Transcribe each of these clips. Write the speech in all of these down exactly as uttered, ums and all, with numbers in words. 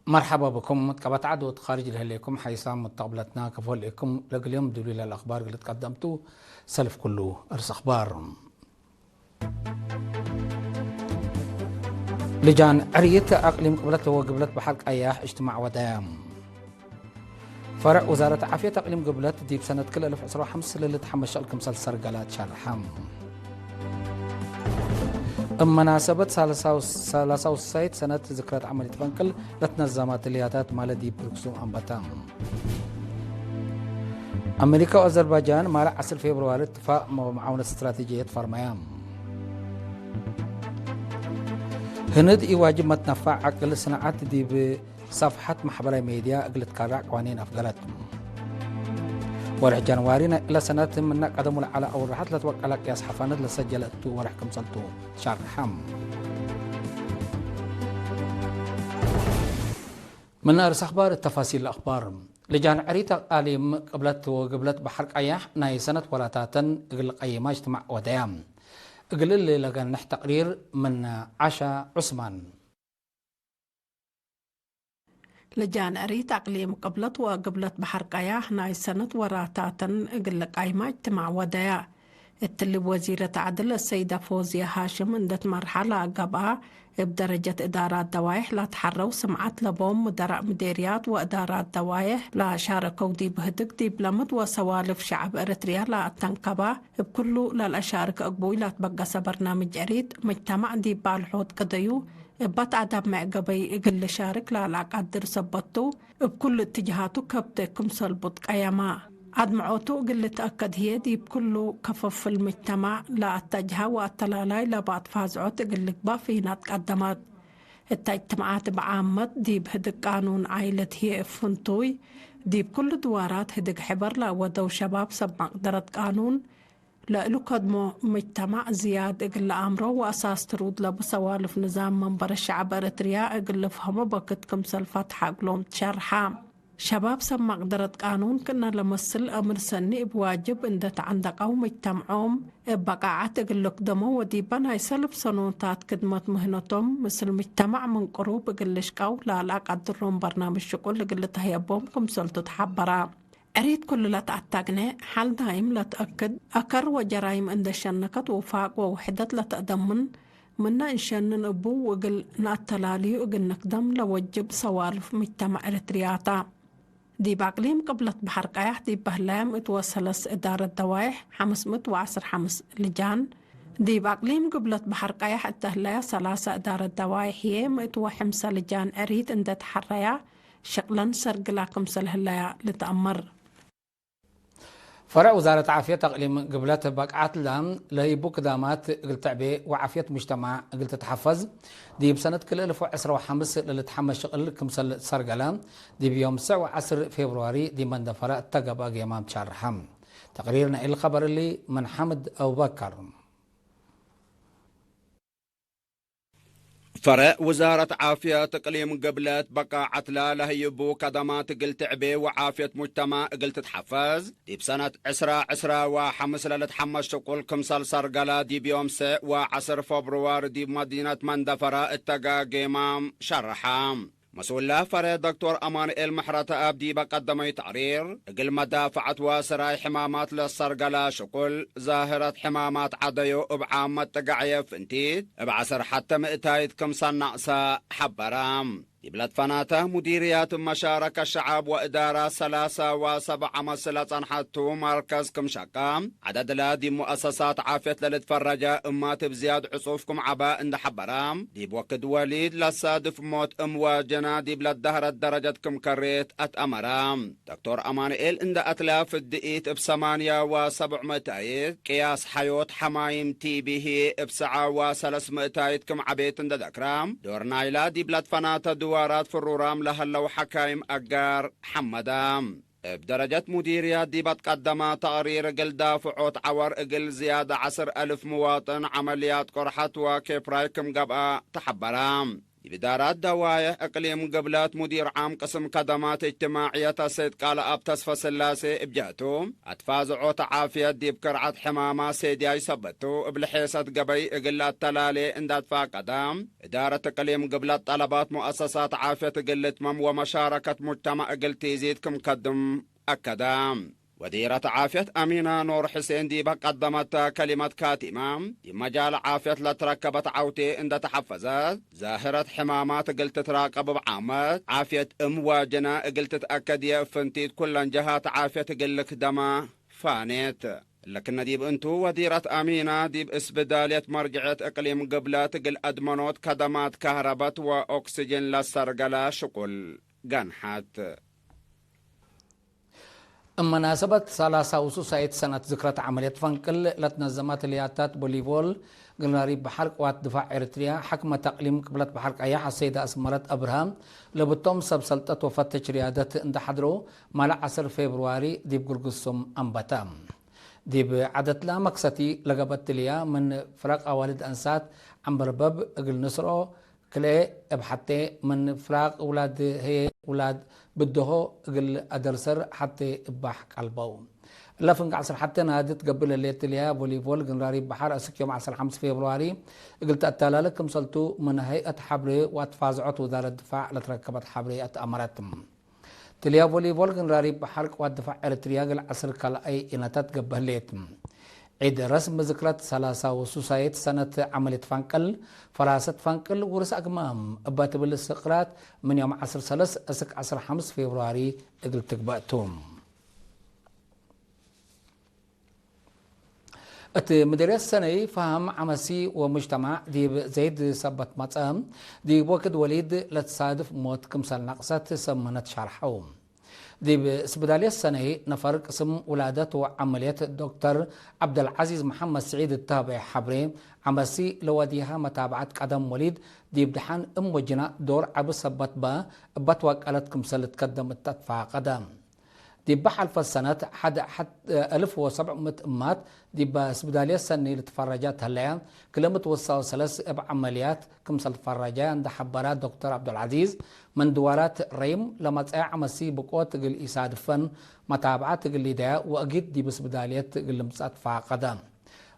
መርሐባ ብኩም። መትቀበት ዐድ ወትካርጅ ለህሌኩም ሐይሳም ሙተቅብለትና ከፎ ህሌኩም። ለእግል ዮም ድብሊለ ለአክባር እግል ትቀደምቱ ሰልፍ ኩሉ እርስ አክባር። ልጃን ዕሪት አቅሊም ቅብለት ወግብለት በሐር ቀያሕ እጅትማዕ ወደየ። ፈርዕ ውዛረት ዓፍየት አቅሊም ግብለት ዲብ ሰነት ክል እልፍ ዕስራ ወሐምስ ለልትሐመ ሸቅል ክምሰል ሰርገላ ትሸርሐ። እብ መናሰበት ሰላሳ ወሳይት ሰነት ዝክረት ዐመልየት ፈንቅል ለትነዘማ ትልያታት ማለ ዲብ ብሩክሱም አንበተ። አሜሪካ ወአዘርባጃን ማለ ዐስር ፌብርዋሪ እትፋቅ መዓውነት ስትራቴጂየት ፈርመያ። ህንድ ኢዋጅብ መትነፋዕ ዐቅል ስነዓት ዲብ ሰፍሐት መሕበራይ ሜድያ እግል ትካራዕ ቀዋኒን አፍገረት። ወርሕ ጃንዋሪ ናይ እለ ሰነት ምነ ቀደሙ ለዐለ አውርሐት ለትወቀለ ቅያስ ሐፋነት ለሰጀለ እቱ ወርሕ ክምሰልቱ ሸርሐ። ምነ ርእስ አክባር ተፋሲል አክባር። ልጃን ዕሪት አቃሊም ቅብለት ወግብለት በሐር ቀያሕ ናይ ሰነት ወራታተን እግል ቀይማ እጅትማዕ ወደያ። እግል እሊ ለገንሕ ተቅሪር ምን ዓሻ ዑስማን። ልጃን ዕሪት አቅሊም ቅብለት ወግብለት በሐር ቀያሕ ናይ ሰነት ወራታተን እግል ቀይማ እጅትማዕ ወደያ። እትሊ ወዚረት ዐድል አሰይደ ፎዝየ ሃሽም እንዴ ትመርሐ ለአገብአ፣ እብ ደረጀት እዳራት ደዋይሕ ለአትሐረው ስምዓት ለቦም ሙደራእ ምዴርያት ወእዳራት ደዋይሕ ለአሻረከው ዲብ ህድግ ዲብ ለምድ ወሰዋልፍ ሸዐብ ኤረትርያ ለአተንከባ፣ እብ ኩሉ ለልአሻርክ እግቡይ ለአትበገሰ በርናምጅ ዕሪት፣ መጅተማዕ ዲብ ባልሖት ቅደዩ፣ እበ ተአዳብ መዕ ገበይ እግል ልሻርክ ለለአቀድር ሰበት ቱ፣ እብ ኩሉ እትጅሃቱ ከብተ ክምሰል ቡት ቀየማ። አድምዖቱ እግል ልትአከድ ህዬ፣ ዲብ ኩሉ ከፈፍል ምጅተማዕ ለአተጅሀ ወአተላላይ ለባጥ ፋዝዖት እግል ልግባእ ፊናት ቀደመት። እተ እጅትማዓት እብ ዓመት፣ ዲብ ህድግ ቃኑን ዓይለት ህዬ እብ ፍንቱይ፣ ዲብ ኩሉ ድዋራት ህድግ ሕበር ለአወደው ሸባብ ሰብ መቅደረት ቃኑን፣ ለእሉ ከድሞ ምጅተማዕ ዝያድ እግል ለአምሮ ወአሳስ ትሩድ ለቡ ሰዋልፍ ንዛም መንበረ ሸዐብ ኤረትርያ እግል ልፍሀሞ በክት ክምሰል ፈትሐ እግሎም ትሸርሐ። ሸባብ ሰብ መቅደረት ቃኑን ክእነ ለመስል አምር ሰኒ እብ ዋጅብ እንዴ ተዐንደቀው ምጅተምዖም እብ በቃዐት እግል ልክደሞ ወዲበ ናይ ሰልፍ ሰኖታት ክድመት ምህነቶም ምስል ምጅተማዕ ምን ቅሩብ እግል ልሽቀው ለለአቀድሮም በርናምጅ ሽቁል እግል ልተህየቦም ክምሰልቱ ተሐበረ። ዕሪት ኩሉ ለተአታግነ፣ ሐል ዳይም ለትአክድ፣ አከር ወጀራይም እንዴ ሸነከት ውፋቅ ወውሕደት ለተአደምን፣ ምነ እንሸንን እቡ ወእግል ነአተላልዩ እግል ንክደም ለወጅብ ሰዋልፍ ምጅተመዕ ኤረትርያታ። ዲብ አቅሊም ቅብለት በሐር ቀያሕ ዲብ በህላያም እት ወሰለስ እዳረት ደዋይሕ ሐምስ ምእት ወዐስር ሐምስ ልጃን፣ ዲብ አቅሊም ግብለት በሐር ቀያሕ እተ ህለያ ሰላሰ እዳረት ደዋይሕ ህዬ ምእት ወሐምሰ ልጃን ዕሪት እንዴ ተሐረያ፣ ሸቅለን ሰርግላ ክምሰል ህለያ ልትአመር። ፈርዕ ውዛረት ዓፍየት አቅሊም ግብለት በቅዓትላ ለህይቡ ክዳማት እግል ትዕቤ ወዓፍየት ሙጅተማዕ እግል ትትሐፈዝ፣ ዲብ ሰነት ክልኤ እልፍ ወዕስራ ወሐምስ ለልትሐመ ሽቅል ክምሰል ሰርገለ፣ ዲብ ዮም ሰዕ ወዐስር ፌብርዋሪ ዲብ መንደፈረ እተ ገብአ ጌማም ትሸርሐ። ተቅሪር ናይል ከበር እሊ ምን ሓምድ አቡበከር። ፈርዕ ውዛረት ዓፍየት እቅሊም ግብለት በቃዐትላ ለህይቡ ከደማት እግል ትዕቤ ወዓፍየት ሙጅተማዕ እግል ትትሐፈዝ፣ ዲብ ሰነት ዕስራ ዕስራ ወሐምስ ለልትሐመስ ሽቁል ክምሰል ሰርገለ ዲብ ዮም ሰዕ ወዐስር ፎብርዋሪ ዲብ መዲነት መንደፈረ እተጋ ጌማም ሸርሐ። መስኡለ ፈርዕ ዶክቶር አማኑኤል ምሕረተአብ ዲበ ቀደመዩ ተቅሪር፣ እግል መዳፈዐት ወስራይ ሕማማት ለሰርገለ ሽቁል፣ ዛህረት ሕማማት ዐደዩ እብ ዓም መጥገዐየ ፍንቲት እብ ዐስር ሐተ ምእታይት ክምሰል ነቅሰ ሐበረ። ዲብ ለትፈናተ ሙዲርያት እብ መሻረከት ሸዐብ ወእዳራት ሰላሰ ወሰብዕ አመት ለጸንሐቱ መርከዝ ክም ሸቀ፣ ዐደድለ ዲብ ሙአሰሳት ዓፍየት ለልትፈረጀ እማት እብ ዝያድ ዕጹፍ ክም ዐበ እንዴ ሐበረ፣ ዲብ ወክድ ወሊድ ለሳድፍ ሞት እም ወጀና ዲብ ለደህረት ደረጀት ክም ከሬት አትአመረ። ዶክቶር አማኑኤል እንዴ አትለ ፍድኢት እብ ሰማንያ ወሰብዕ ምእታይት፣ ቅያስ ሐዮት ሐማይም ቲቢ ህዬ እብ ሰዓ ወሰለስ ምእታይት ክም ዐቤት እንዴ ደክረ፣ ዶር ናይላ ዲብ ለትፈናተ ድዋራት ፍሩራም ለሀለው ሐካይም አጋር ሐመደ። እብ ደረጀት ሙዲርያት ዲብ አትቀደመ ተቅሪር፣ እግል ዳፍዖት ዐወር እግል ዝያድ ዐስር አልፍ ምዋጥን ዐመልያት ቆርሐት ወኬፕራይ ክም ገብአ ተሐበረ። እብ እዳራት ደዋይሕ እቅሊም ግብለት ሙዲር ዓም ቅስም ከደማት እጅትማዕየት አሰይድ ቃልኣብ ተስፈስላሴ እብ ጀህቱ፣ አትፋዝዖት ዓፍየት ዲብ ክርዐት ሕማማት ሴድያይ ሰበት ቱ፣ እብ ለሔሰት ገበይ እግል ለአተላሌ እንደ አትፋቀደ፣ እዳረት እቅሊም ግብለት ጠለባት ሙአሰሳት ዓፍየት እግል ልትመም ወመሻረከት ሙጅተማዕ እግል ቲዚድ ክም ከድም አከደ። ወዲረት ዓፍየት አሚነ ኑር ሕሴን ዲበ ቀደመተ ከሊመት ካቲመ፣ ዲብ መጃል ዓፍየት ለትረከበት ዐውቴ እንደ ተሐፈዘት፣ ዛህረት ሕማማት እግል ትትራቀብ እብ ዓመት፣ ዓፍየት እም ወጅነ እግል ትትአከድ የእብ ፍንቲት ኩለን ጀሃት ዓፍየት እግል ልክደመ ፋኔት። ለክነ ዲብ እንቱ፣ ወዲረት አሚነ ዲብ እስብዳልየት መርጅዐት እቅሊም ግብለት እግል አድመኖት ከደማት ካህረበት ወኦክስጅን ለሰርገለ ሽቁል ገንሐት። እብ መናሰበት ሰላሳ ወሱሳይት ሰነት ዝክረት ዐመልየት ፈንቅል ለትነዘመ ትልያታት ቮሊቦል፣ ግንራሪብ በሐር ቅዋት ድፋዕ ኤረትርያ፣ ሐክመት አቅሊም ቅብለት በሐር ቀያሕ አሰይደ አስመረት አብርሃም ለብቶም ሰብ ሰልጠት ወፈተች ርያደት እንደ ሐድረው፣ ማለ ዐስር ፌብርዋሪ ዲብ ግርግሶም አንበተ። ዲብ ዐደትላ መክሰቲ ለገብአት ትልያ ምን ፍረቅ አዋልድ አንሳት ዐንበርበብ እግል ንስርኦ፣ ክልኤ እብ ሐቴ ምን ፍራቅ ውላድ ህዬ ውላድ ብድሆ እግል አደርሰር ሐቴ እባሕ ቀልበው። እለ ፍንቅ ዐስር ሐቴ ናድት ገብእ ለሌት ትልያ ቮሊቦል ግንራሪብ በሐር አስክ ዮም ዐስር ሐምስ ፌብርዋሪ እግል ተአተላለ ክምሰልቱ ምን ሀይአት ሐብሬ ወአትፋዝዖት ውዛረት ድፋዕ ለትረከበት ሐብሬ አትአመረት። ትልያ ቮሊቦል ግንራሪብ በሐር ቅዋት ድፋዕ ኤረትርያ እግል ዐስር ካልኣይ ኢነታት ገብእ ህሌት። ዒድ ረስም ዝክረት ሰላሳ ወሱሳይት ሰነት ዐመልየት ፈንቅል፣ ፈራሰት ፈንቅል ውርስ አግማም እባ ትብል ስቅራት ምን ዮም ዐስር ሰለስ እስክ ዐስር ሐምስ ፌብርዋሪ እግል ትግበእ ቱ። እት ምድርየት ሰነይ ፈሀም ዐመሲ ወሙጅተማዕ ዲብ ዘይድ ሰበት መጽአ፣ ዲብ ወክድ ወሊድ ለትሳድፍ ሞት ክምሰል ነቅሰት ሰምነት ሻርሐው። ዲብ እስብዳልየት ሰነይ ነፈር ቅስም ውላደት ወዐመልየት ዶክተር ዐብደልዓዚዝ መሐመድ ስዒድ እተሀበየ ሐብሬ፣ ዐመሲ ለወዲሀ መታብዐት ቀደም ወሊድ ዲብ ደሐን እም ወጅና ዶር ዐቢ ሰበት በ እበ ትወቀለት ክምሰል ልትከደም እተ ትፋቀደ። ዲበ ሐልፈት ሰነት ሐድ ሐት አልፍ ወሰብዕ ምእት እማት ዲበ ስብዳልየት ሰኒ ልትፈረጃ ተለያ፣ ክለ ምእት ወሰው ሰለስ እብ ዐመልያት ክምሰል ትፈረጃ እንደ ሐበረ ዶክተር ዐብዱልዐዚዝ፣ ምን ድዋራት ረይም ለመጽአ ዐመሲ ብቆት እግል ኢሳድፈን መታብዐት እግል ሊደያ ወእጊድ ዲብ ስብዳልየት እግል ልምጸእ ትፋቀደ።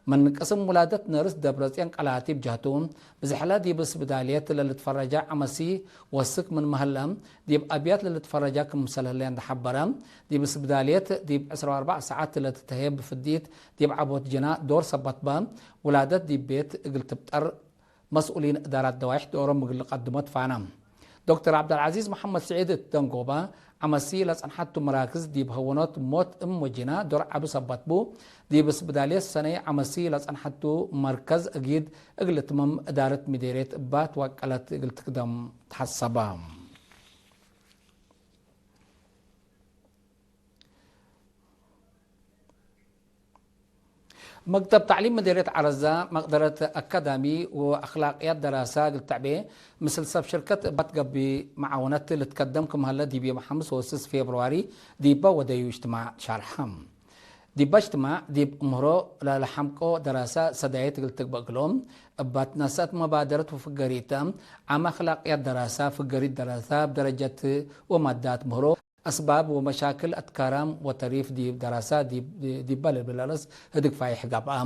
ምን ቅስም ውላደት ነርስ ደብረጽዮን ቀላቲ ብጀህቱ፣ ብዝሕለ ዲብ ስብዳልየት ለልትፈረጃ ዐመሲ ወስክ ምንመ ህለ፣ ዲብ አብያት ለልትፈረጃ ክምሰል ህለ እንደ ሐበረ፣ ዲብ ስብዳልየት ዲብ ዕስራ ወአርበዕ ሰዓት ለትተህየብ ፍዲት ዲብ ዐቦት ጅና ዶር ሰበት በ፣ ውላደት ዲብ ቤት እግል ትብጠር መስኡሊን እዳራት ደዋይሕ ዶሮም እግል ልቀድሞ ትፋነ። ዶክተር ዐብደልዐዚዝ መሐመድ ስዒድ እት ደንጎበ፣ ዐመሲ ለጸንሐቱ መራክዝ ዲብ ሀወኖት ሞት እም ወጂና ዶር ዐቢ ሰበት ቡ፣ ዲብ ስብዳልየት ሰነይ ዐመሲ ለጸንሐቱ መርከዝ እጊድ እግል ልትመም እዳረት ምዴርየት እባ ትወቀለት እግል ትክደም ተሐሰበ። መክተብ ተዕሊም ምዴርየት ዐረዛ፣ መቅደረት አካዳሚ ወአክላቅያት ደራሳ እግል ተዕቤ፣ ምስል ሰብ ሽርከት እባ ትገብእ መዓወነት ልትከደም ክም ሀለ ዲብ ዮም ሐምስ ወስስ ፌብርዋሪ ዲበ ወደዩ እጅትማዕ ሻርሐ። ዲበ እጅትማዕ ዲብ ምህሮ ለለሐምቆ ደራሳ ሰዳየት እግል ትግበእ እግሎም፣ እባ ትነሰአት መባደረት ወፍገሪተ፣ ዓም አክላቅያት ደራሳ፣ ፍገሪት ደራሳ፣ እብ ደረጀት ወማዳት ምህሮ፣ አስባብ ወመሻክል አትካራም ወተሪፍ ዲብ ደራሳ ዲብ፣ ዲበ ለልብል ርእስ ህድግ ፋይሕ ገብአ።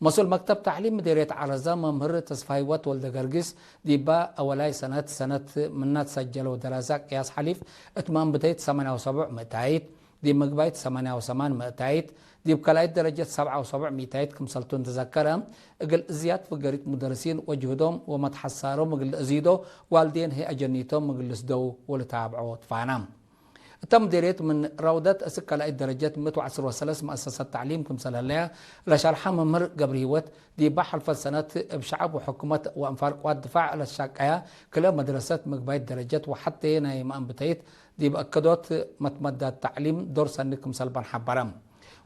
መስኡል መክተብ ተዕሊም ምዴርየት ዐረዛ መምህር ተስፋህይወት ወልደገርጊስ ዲበ አወላይ ሰነት፣ ሰነት ምና ትሰጀለው ደራሳ ቅያስ ሐሊፍ እት መንብተይት ሰማንያ ወሰቡዕ ምእታይት፣ ዲብ ምግባይት ሰማንያ ወሰማን ምእታይት፣ ዲብ ካልኣይት ደረጀት ሰብዓ ወሰቡዕ ሚእታይት ክምሰልቱ እንተዘከረ፣ እግል እዝያድ ፍገሪት ሙደርሲን ወጅህዶም ወመትሐሳሮም እግል ለአዚዶ፣ ዋልዴን ህይ አጀኒቶም እግል ልስደው ወልታብዖ ትፋና። እተ ምዴርየት ምን ረውደት እስክ ካልኣይት ደረጀት ምእት ወዐስር ወሰለስ መአሰሰት ተዕሊም ክምሰል ህለያ ለሸርሐ መምህር ገብረሂወት፣ ዲበ ሐልፈት ሰነት እብ ሸዐብ ወሕኩመት ወአንፋር ቅዋት ድፋዕ ለትሻቀያ ክለ መድረሰት ምግባይት ደረጀት ወሐቴ ናይ መአንብተይት ዲብ አከዶት መትመዳት ተዕሊም ዶር ሰኒ ክምሰል በን ሐበረ።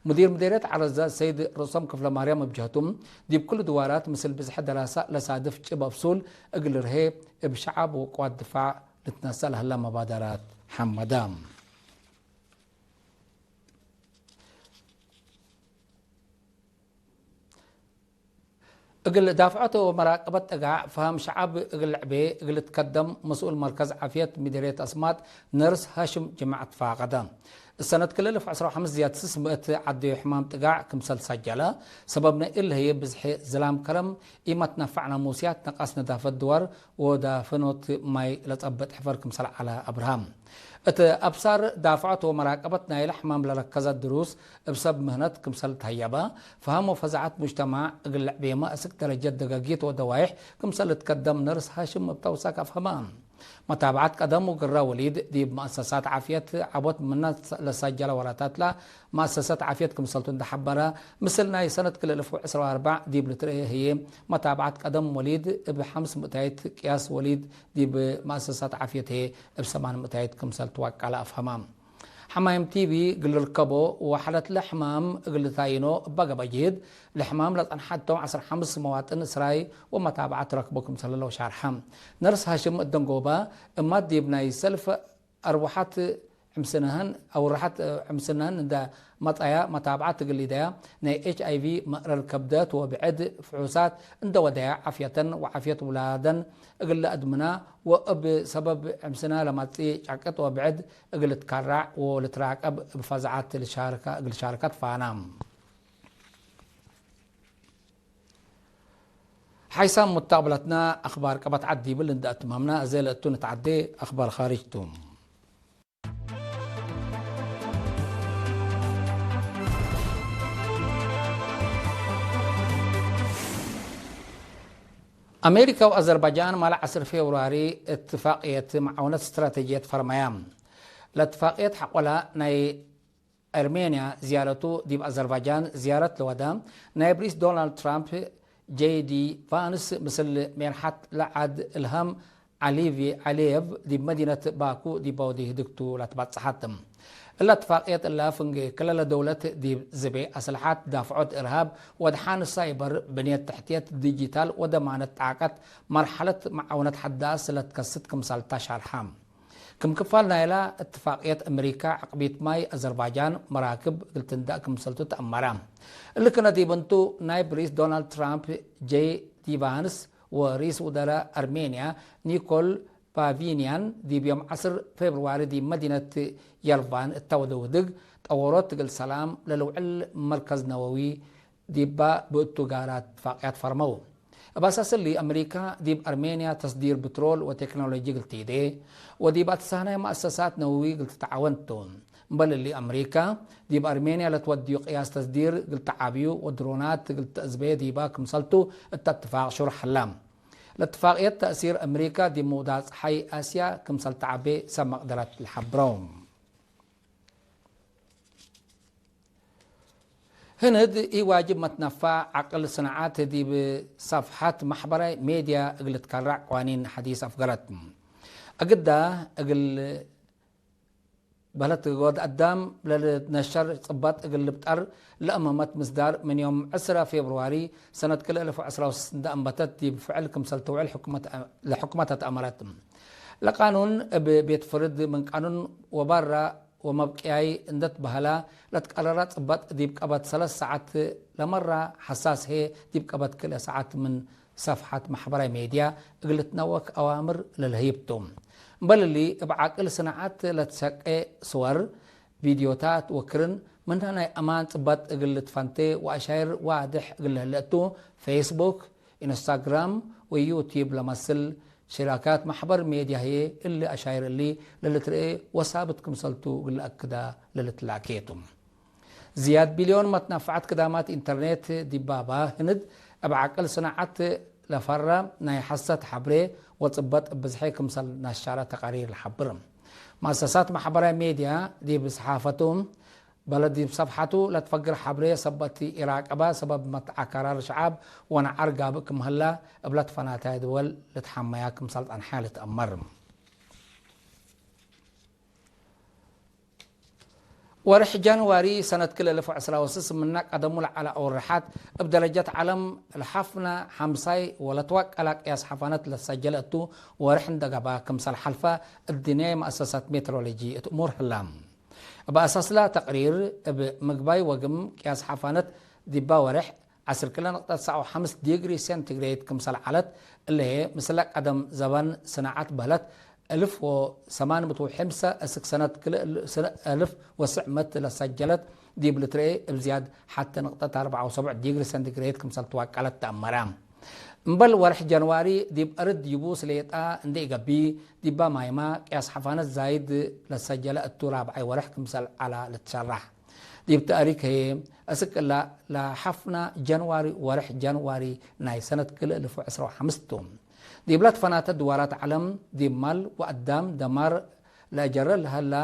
ሙዲር ምዴርየት ዐረዛ ሰይድ ርሶም ክፍለማርያም እብ ጀህቱ፣ ዲብ ክሉ ድዋራት ምስል ብዝሐ ደራሳ ለሳድፍ ጭብ አብሱል እግል ልርሄ እብ ሸዐብ ወቅዋት ድፋዕ ልትነሰእ ለህለ መባደራት ሐመደ። እግል ዳፍዐት ወመራቀበት ጥጋዕ ፈሀም ሸዐብ እግል ልዕቤ እግል ልትከደም መስኡል መርከዝ ዓፍየት ምዲርየት አስማጥ ነርስ ሃሽም ጅምዐት ፋቀደ። እሰነት ክልል እልፍ ዕስራ ወሐምስ ዝያድ ስስ ምእት ዐደዩ ሕማም ጥጋዕ ክምሰል ሰጀለ። ሰበብ ናይ እሊ ህዬ ብዝሒ ዝላም ከረም፣ ኢመትነፋዕ ናሙስያት፣ ነቃስ ነዳፈት ድዋር ወዳፍኖት ማይ ለጸብጥ ሕፈር ክምሰል ዐለ አብርሃም። እት አብሳር ዳፍዐት ወመራቀበት ናይለ ሕማም ለረከዘ ድሩስ እብ ሰብ ምህነት ክምሰል ተህየበ፣ ፈሀም ወፈዛዐት ሙጅተማዕ እግል ልዕቤመ እስክ ደረጀት ደገጊት ወደዋይሕ ክምሰል ልትከደም ነርስ ሃሽም እብ ተውሳክ አፍሀመ። መታብዐት ቀደም ወግረ ወሊድ ዲብ መአሰሳት ዓፍየት ዐቦት ምነ ለሳጀለ ወራታት ላ መአሰሰት ዓፍየት ክምሰልቱ እንደ ሐበረ፣ ምስል ናይ ሰነት ክልል እልፍ ወዕስራ ወአርበዕ ዲብ ልትርኤ ህዬ፣ መታብዐት ቀደም ወሊድ እብ ሐምስ ምእታይት ቅያስ ወሊድ ዲብ መአሰሳት ዓፍየት ህዬ እብ ሰማን ምእታይት ክምሰል ትዋቀለ አፍሀመ። ሐማይም ቲቢ እግል ልርከቦ ወሐለትለ ሕማም እግል ልታይኖ እበ ገብአ ጅህድ፣ ለሕማም ለጸንሐቶም ዐስር ሐምስ መዋጥን እስራይ ወመታብዐት ረክቦ ክምሰለ ለው ሻርሐ። ነርስ ሃሽም እደንጎበ፣ እማት ዲብ ናይ ሰልፍ አርወሐት ዕምስነህን፣ አውረሐት ዕምስነህን እንደ መጽአያ መታብዐት እግል ሊደያ፣ ናይ ኤች አይ ቪ፣ መእረር ከብደት ወብዕድ ፍሑሳት እንደ ወደያ፣ ዓፍየተን ወዓፍየት ውላደን እግል ለአድምና ወእብ ሰበብ ዕምስነ ለመጽእ ጫቅጥ ወብዕድ እግል ልትከራዕ ወልትራቀብ እብ ፈዛዐት ልሻርከ፣ እግል ሻርከት ፋና። ሓይሳም ሙተቅብለትና አክባር ቀበት ዐድ ዲብል እንደ አትማምና፣ አዜ ለእቱ ንትዓዴ አክባር ካርጅ ቱ። አሜሪካ ወአዘርባጃን ማለ ዐስር ፌብሩዋሪ እትፋቅየት መዓውነት ስትራቴጅየት ፈርመያ። ለእትፋቅየት ሐቆላ ናይ አርሜንያ ዝያረቱ ዲብ አዘርባጃን ዝያረት ለወደ ናይብ ርኢስ ዶናልድ ትራምፕ፣ ጄ ዲ ቫንስ ምስል ሜርሐት ለዐድ እልሃም ዐሊቪ ዐሊየቭ ዲብ መዲነት ባኩ ዲብ ወዲ ህድግቱ ለትበጽሐት። እለ እትፋቅየት እለ ፍንጌ ክለለ ደውለት ዲብ ዝቤ አስለሐት፣ ዳፍዖት እርሃብ፣ ወድሓን ሳይበር፣ ብንየት ተሕትየት ዲጂታል ወደማነት ጣቀት መርሐለት መዓውነት ሐዳስ ለትከስት ክምሰልታ ሻርሐ። ክም ክፋል ናይላ እትፋቅየት፣ አሜሪካ፣ ዕቅቢት ማይ አዘርባጃን መራክብ እግል ትንዳእ ክምሰልቱ ተአመረ። እሊ ክነ ዲብ እንቱ፣ ናይብ ርኢስ ዶናልድ ትራምፕ፣ ጄ ዲ ቫንስ ወርኢስ ውደራ አርሜንያ ኒኮል ፓቪንያን ዲብ ዮም ዐስር ፌብርዋሪ ዲብ መዲነት የርቫን እተ ወደው ህድግ፣ ጠወሮት እግል ሰላም ለልውዕል መርከዝ ነወዊ ዲባ ብእቱ ጋራት እትፋቅያት ፈርመው። እብ አሳስ እሊ፣ አሜሪካ ዲብ አርሜንያ ተስዲር ብትሮል ወቴክኖሎጂ እግል ቲዴ ወዲብ አትሳህናይ መአሰሳት ነወዊ እግል ትትዓወን ቱ። እምበል እሊ፣ አሜሪካ ዲብ አርሜንያ ለትወድዩ ቅያስ ተስዲር እግል ተዓብዩ ወድሮናት እግል ተአዝበየ ዲባ ክምሰልቱ እተ እትፋቅ ሹርሕ ህላ። ለእትፋቅየት ተእሲር አሜሪካ ዲብ ምውዳቅ ጸሓይ አስያ ክምሰል ተዐቤ ሰብ መቅደረት ለሐብረው። ህንድ ኢዋጅብ መትነፋዕ ዐቅል ስንዓት ዲብ ሰፍሐት መሕበራይ ሜድያ እግል ልትከረዕ ቀዋኒን ሐዲስ አፍገረት። አግዳ እግል በህለት ወድ አዳም ለልትነሸር ጽበጥ እግል ልብጠር ለአመመት ምስዳር፣ ምን ዮም ዕስረ ፌብርዋሪ ሰነት ክልኤ አልፍ ወዕስራ ወስስ እንደ አንበተት ዲብ ፍዕል ክምሰል ትውዕል ሕኩመት፣ ለሕኩመት አትአመረት። ለቃኑን እብ ቤት ፍርድ ምን ቃኑን ወባራ ወመብቅያይ እንደ ትበህላ ለትቀረረ ጽበጥ ዲብ ቀበት ሰለስ ሰዓት ለመራ ሐሳስ ህዬ ዲብ ቀበት ክልኤ ሰዓት ምን ሰፍሐት መሕበራይ ሜድያ እግል ልትነወክ አዋምር ለልህይብ ቱ። እምበል እሊ፣ እብ ዐቅል ስንዓት ለትሸቄ ስወር፣ ቪድዮታት ወክርን ምንህ ናይ አማን ጽበጥ እግል ልትፈንቴ ወአሻይር ዋድሕ እግል ለህለ እቱ፣ ፌስቡክ፣ ኢንስታግራም ወዩቲብ ለመስል ሽራካት መሕበር ሜድያ ህዬ እሊ አሻይር እሊ ለልትርኤ ወሳብት ክምሰልቱ እግል ለአክዳ ለልትላኬ ቱ። ዝያድ ቢልዮን መትነፈዐት ክዳማት ኢንተርኔት ዲብ ባባ ህንድ እብ ዐቅል ስናዐት ለፈረ ናይ ሐሰት ሐብሬ ወጽበጥ እብ ብዝሐ ክምሰል ናሻረ ተቃሪር ለሐብር። መአሰሳት መሕበራይ ሜድያ ዲብ ሰሓፈቱ በለ ዲብ ሰፍሐቱ ለትፈግር ሐብሬ ሰበት ኢራቀበ ሰበብ መትዐከራር ሸዐብ ወነዓር ጋብእ ክም ህለ እብለ ትፈናታይ ድወል ልትሐመያ ክምሰል ጸንሐ ልትአመር። ወርሕ ጃንዋሪ ሰነት ክል እልፍ ወዕስራ ወስስ ምነ ቀደሙ ለዐለ አውርሐት እብ ደረጀት ዐለም ለሐፍነ ሐምሳይ ወለትወቀለ ቅያስ ሐፋነት ለሰጀለ እቱ ወርሕ እንደ ገብአ ክምሰል ሐልፈ እድንያይ መአሰሳት ሜትሮሎጂ እት እሙር ህለ። እብ አሳስላ ተቅሪር እብ ምግባይ ወግም ቅያስ ሐፋነት ዲባ ወርሕ ዐስር ክለ ንቅጠት ሰዕ ወሐምስ ዲግሪ ሴንቲግሬድ ክምሰል ዐለት፣ እለ ህዬ ምስለ ቀደም ዘበን ስናዐት በህለት፣ እልፍ ወሰማን ምእት ወሐምሰ እስክ ሰነት ክልኤ እልፍ ወስዕ ምእት ለሰጀለት ዲብ ልትርኤ እብ ዝያድ ሐቴ ንቅጠት አርበዕ ወሰቡዕ ዲግሪ ሴንቲግሬድ ክምሰል ትዋቀለት ተአመረ። እምበል ወርሕ ጀንዋሪ ዲብ አርድ ይቡስ ሌጣ እንዴ ኢገብእ፣ ዲባ ማይማ ቅያስ ሐፋነት ዛይድ ለሰጀለ እቱ ራብዓይ ወርሕ ክምሰል ዐላ ልትሸራሕ። ዲብ ተእሪክ ህዬ፣ እስክ እላ ለሐፍና ጀንዋሪ ወርሕ ጀንዋሪ ናይ ሰነት ክልኤ እልፍ ወዕስራ ወሐምስ ቱ። ዲብለ ትፈናተ ድዋራት ዐለም፣ ዲብ ማል ወአዳም ደማር ለአጀረ ለሀላ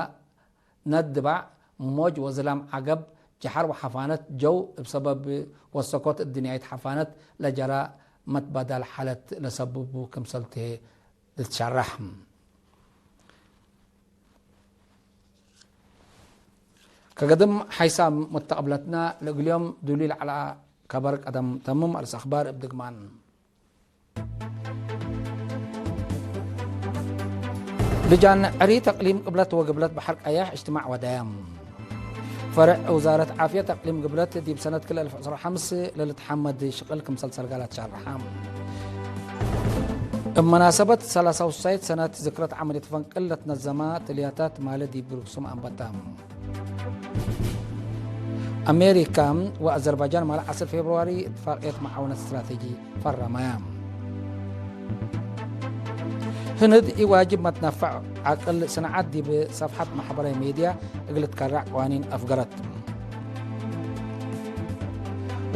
ነድባዕ፣ ሞጅ ወዝላም ዐገብ፣ ጀሐር ወሐፋነት ጀው እብ ሰበብ ወሰኮት እድንያይት ሐፋነት ለጀራ መትበዳል ሓለት ለሰብቡ ክምሰልቱ ልትሸራሕ። ከገድም ሓይሳም መተቀብለትና ለእግልዮም ዱሊ ለዐለ ከበር ቀደም ተምም አርስ አክባር እብ ድግማን። ልጃን ዕሪት እቅሊም ቅብለት ወግብለት በሐር ቀያሕ እጅትማዕ ወደያም። ፈርዕ ውዛረት ዓፍየት እቅሊም ግብለት ዲብ ሰነት ክልኤ እልፍ ዕስራ ወሐምስ ለልትሐመድ ሽቅል ክምሰል ሰልጋላት ሻርሐ። እብ መናሰበት ሰላሳ ወሳይት ሰነት ዝክረት ዐመልየት ፈንቅል ለትነዘማ ትልያታት ማለ ዲብ ብሩክሱም አንበታ። አሜሪካ ወአዘርባጃን ማለ ዐስር ፌብርዋሪ እትፋቅየት መዓውነት ስትራቴጂ ፈረመ። ህንድ ኢዋጅብ መትነፈዕ ዐቅል ስንዓት ዲብ ሰፍሐት መሕበራዊ ሜድያ እግል ትከረዕ ቀዋኒን አፍገረት።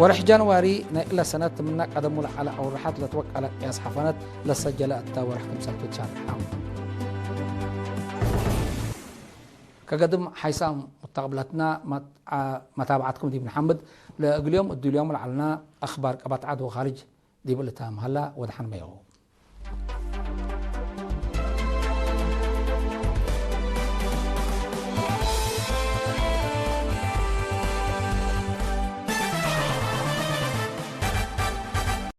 ወርሕ ጃንዋሪ ናይ እለ ሰነት ምነ ቀደሙ ለዐለ አውርሐት ለትወቀለ ቅያስ ሐፈነት ለሰጀለ እተ ወርሕ ክምሰልቱ ትሸርሐ። ከገድም ሓይሳም ሙተቅብለትና መትዓ-፣ መታብዓትኩም ዲብ ንሐምድ። ለእግልዮም እዱልዮም ለዐልና አኽባር ቀበት ዐድ ወኻርጅ ዲብ ልታም ሀላ ወደሐን መየው።